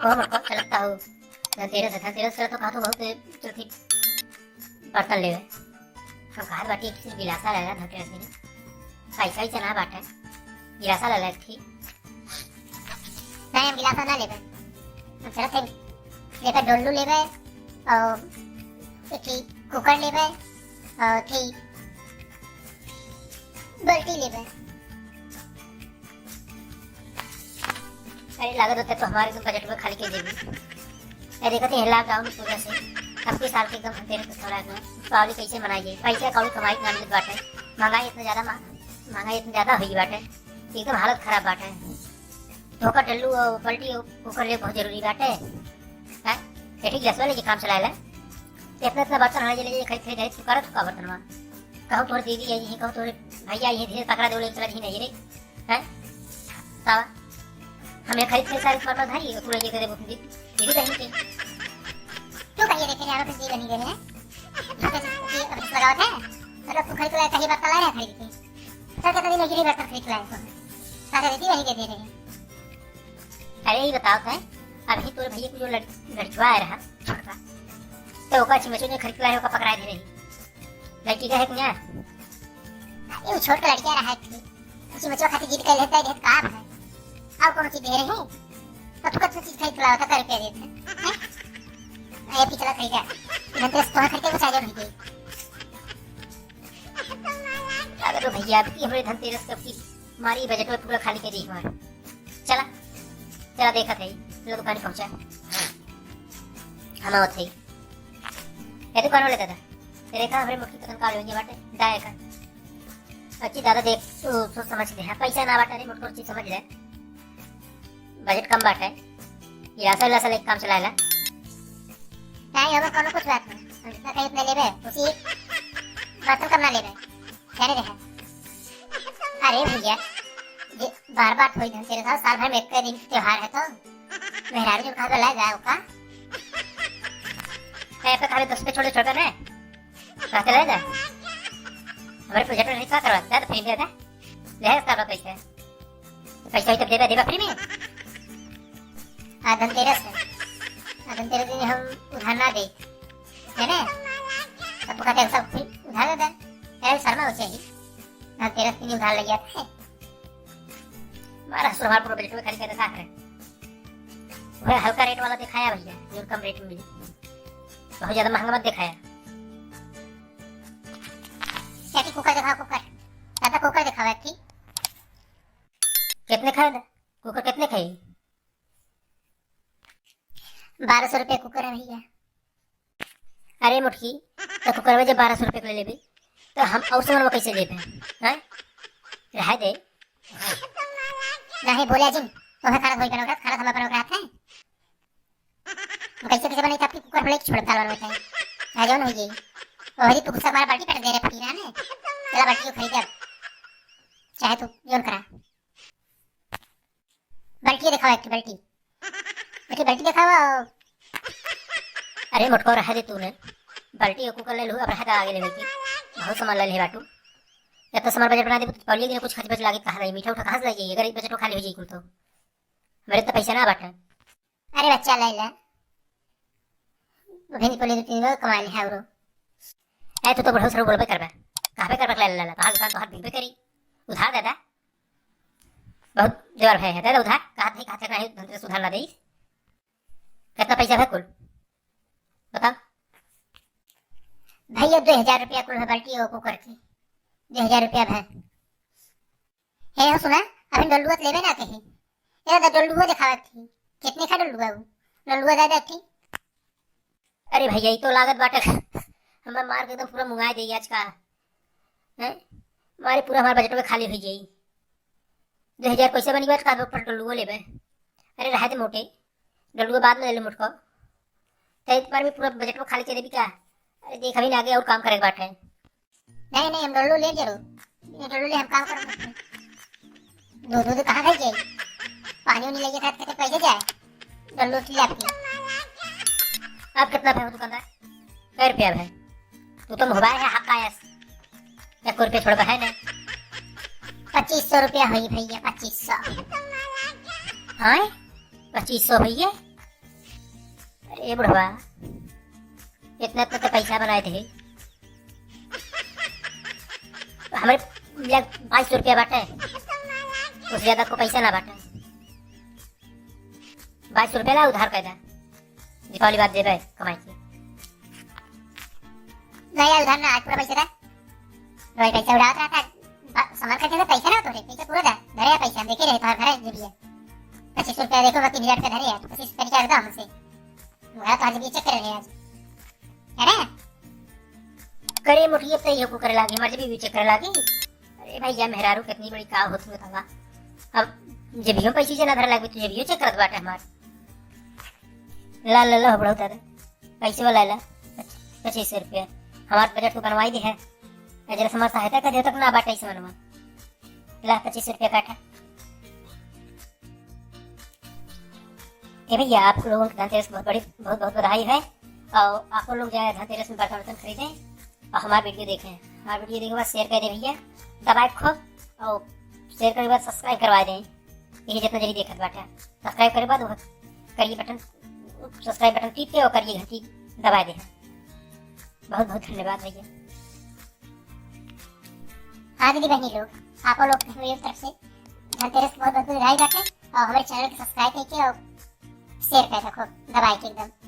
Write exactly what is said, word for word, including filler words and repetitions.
कहो मोटको, चलता हो। धनतेरस है, धनतेरस चलत हो, कहा तो बहुत चलती बर्तन लेवे। हम कहा बाटी, किसी गिलासा ले ला धनतेरस में। पैसा ही चना बाटे। गिलासा ले ला एक ठी। नहीं, हम गिलासा ना लेबे। हम चलत है, लेबे डोलू लेबे, और एक ठी कुकर लेबे, और एक ठी बाल्टी लेबे। अरे, लागत होता तो हमारे तो बजट में खाली के देबे। अरे, देखत है, lockdown की वजह से अब के साल के एकदम धनतेरस के थोड़ा एकदम दीपावली कैसे मनाई जाए? पैसा कौड़ी कमाई के नाम लेत बाटे। महंगाई इतना ज्यादा मा-, महंगाई इतना ज्यादा हुई बाटे, एकदम हालत खराब बाटे। धोखा डल्लू और पलटी और कुकर ले बहुत जरूरी बाटे। हैं? ये ठीक गैस वाले जी काम चलाए ला। इतना इतना बर्तन हमारे ले, ले खरीद खरीद खरीद तू करत का बर्तन में? कहूँ तोर दीदी आई है, कहूँ तोर भैया आई है, धीरे पकड़ा दे, बोले चला जी नहीं रे। हैं? तावा? हमें खरीद खरीद सारे बर्तन भाई, तू ले के दे दीदी, दीदी बहन के। क्यों कहिए देखे यार, फिर दीदी बहन के हैं? ये अब लगावत है? मतलब तू खरीद ला, कहीं बर्तन ला रहा है खरीद के। चल के तो नहीं गिरी बर्तन खरीद लाए तो। सारे दीदी बहन के दे रहे हैं। अरे, ये बताओ तो, अभी तोरे भैया को जो लड़-, लड़कवा आया रहा, छोटका, तो ओका चिमचो ने खरीद लाए, ओका पकड़ाए दे रही। लड़की का है कि ना? अरे, वो छोटका लड़का रहा है कि, चिमचो खातिर जिद कर लेता है, का है? और कौन चीज दे रहे हैं? तो तू कौन चीज खरीद लाओ, तो कर रुपया देते हैं? हैं? ये पिछला खरीदा। धनतेरस तो खरीद के कुछ आ जाओ नहीं। अगर तो भैया, अब की हमरे धनतेरस कब की मारी बजट में पूरा खाली कर दी हमारे। चला, चला देखत है, लो दुकान पहुंचा। हम आवत है। ए दुकान वाले दादा, तेरे का हमरे मुट्ठी पसंद का लेंगे बाटे, दाए का। अच्छी दादा देख, तू सोच समझ ले, हाँ, पैसा ना बाटे रे, मुट्ठी चीज समझ ले। बजट कम बाटे, ये असल असल एक काम चलाएला। नहीं, हमें कोनो कुछ बात नहीं, हम जितना कहीं उतने लेबे, उसी बर्तन कम ना लेबे। कहने दे है। अरे भैया, ये बार बार थोड़ी धनतेरस है, साल भर में एक दिन त्योहार है तो मेहरारू जो कहा ला जाए का? ए, पे खाली दस पे छोड़ दे, छोड़ दे ने। कहते ले जा। हमारे प्रोजेक्ट में नहीं क्या करवा, जा तो फ्री में दे। ले इसका पैसा। पैसा ही तो देबा, देबा फ्री में। आ धनतेरस है। आ धनतेरस दिन हम उधार ना दे। है ना? तब तो कहते हैं सब फ्री उधार दे दे। अरे शर्मा हो चाहिए। धनतेरस दिन उधार ले जाते हैं। मारा ससुर हमार पूरा बजट में खाली कर देता है। वह हल्का रेट वाला दिखाया भैया, जो कम रेट में मिले। बहुत ज्यादा महंगा मत दिखाया। क्या की कुकर दिखाओ, कुकर। दादा कुकर दिखाओ एक की। कितने खाए दा? कुकर कितने खाए? बारह सौ रुपये कुकर है भैया। अरे मोटकी, तो कुकर में जब बारह सौ रुपये के ले लेबे, तो हम और सामान में कैसे लेबे? हैं? रहे दे। नहीं बोले जिन, तो है खाना कोई करोगे, खाना हम अपन रखते हैं। हम कैसे कैसे बनाई, आपकी कुकर में लेके छोड़ डाल बनते हैं। आ जाओ ना, हो जाई। और तू गुस्सा मारा बाल्टी पट दे रहे फकीरा ने। चला बाल्टी को खरीद अब। चाहे तू जोन करा। बाल्टी दिखाओ एक बाल्टी। बेटी, बाल्टी दिखाओ। अरे मोटको, रहे दे तूने। बाल्टी और कुकर ले लू, अब रहे दा आगे लेवे की। बहुत सामान ले ले बाटू। इतना सामान बजट बना दे, तो पहले दिन कुछ खर्च बच लागे कहाँ रही, मीठा उठा कहाँ से लाई जाइए, अगर बजट खाली हो जाई कुल तो। मेरे तो पैसा ना बाटे। अरे बच्चा ले ले। अभी पहले दो तीन बार कमा ले है औरो। ए, तू तो बुढ़ऊ सरू बोलबे करबे। कहबे करबे ले ले, तोहार दुकान तोहार बिकबे करी। उधार दे दे। बहुत देवर भय है, दे दे उधार। कहा थे, कहा थे, नहीं, धनतेरस उधार ना देई। कितना पैसा है कुल? बताओ। भैया, दो हजार रुपया कुल है बाल्टी और कुकर के। दो हजार रुपया है। हे, हो सुना, अभी डोलुआ तो लेबे ना कही। ए, तो डोलुआ दिखावत थी। कितने का डोलुआ वो? डोलुआ दादा थी। अरे भैया, ये तो लागत बाटे। हमार मार के एकदम पूरा मुंगाए दे आज का। हैं? मारे पूरा हमार बजट में खाली हो जाई। दो हजार पैसा बनी बात का ऊपर डोलुओ लेबे। अरे रहे दे मोटे, डोलुओ बाद में ले ले मोटको। ते एक बार में पूरा बजट में खाली चले भी का? अरे देख, अभी ना आगे और काम करे के बाटे। नहीं, नहीं, हम डोलू ले जरूर। ये डोलू ले हम काम करेंगे। दूध, दूध कहाँ खाई जाए? पानी उनी लेके खाते खाते पैसे जाए। डोलू की आपकी। अब कितना पे हो दुकानदार? कै रुपया भाई? तू तो मोबाइल है, हक आयस। एक रुपया छोड़ है ना। पच्चीस सौ रुपया होई भैया, पच्चीस सौ। हाँ? पच्चीस सौ भैया? अरे बुढ़वा, इतना इतना तो पैसा बनाए थे, हमरे लग पाँच सौ रुपया बाटे, उससे ज्यादा को पैसा ना बाटे। बाईस सौ रुपया ला उधार कर दे, दीपावली बाद देबे कमाई के। नहीं यार, उधार ना, आज पूरा पैसा दे। भाई पैसा उड़ावत रहा था, बा-, सामान खरीदे ला पैसा ना तोरे, पैसा पूरा दे, धरे है पैसा, हम देखे रहे तोहर घरे जेबिया। पच्चीस सौ रुपया देखो, बाकी मिनट के धरे है, पच्चीस सौ रुपया निकाल दो हमसे। उधार तो आज भी चेक कर रहे हैं आज। है ना? करे मोटिए तो ये को करे लागी, हमार जेबियो चेक करे लागी। अरे भैया, मेहरारू कितनी बड़ी का होती बतावा। अब जेबियो पैसे जना धरे लागी, तो जेबियो चेक करत बाटे हमार। ला, ला, ला, बढ़ो दादा, पैसे वाला ला, पच्चीस सौ रुपया। हमार बजट तो बनवाई दे है, जरा हमार सहायता कर दे तक ना बाटे ऐसे मनवा। ला, पच्चीस सौ रुपया काटा। ए भैया, आप लोगों के धनतेरस बहुत बड़ी, बहुत, बहुत बधाई है। और आप लोग जो है धनतेरस में बर्तन वर्तन खरीदें और हमारा वीडियो देखें। हमारा वीडियो देखे के बाद शेयर कर दें भैया, दबाए खूब, और शेयर करने के बाद सब्सक्राइब करवा दें। ये जितना जल्दी देखत बाटे, सब्सक्राइब करे बाद वो करिए बटन, सब्सक्राइब बटन टीप के और करिए घंटी दबा दें। बहुत बहुत धन्यवाद भैया। हाँ दीदी बहनी लोग, आप लोग के मेरी तरफ से धनतेरस बहुत बहुत बधाई बाटे और हमारे चैनल के सब्सक्राइब करके और शेयर कर रखो दबाए के एकदम।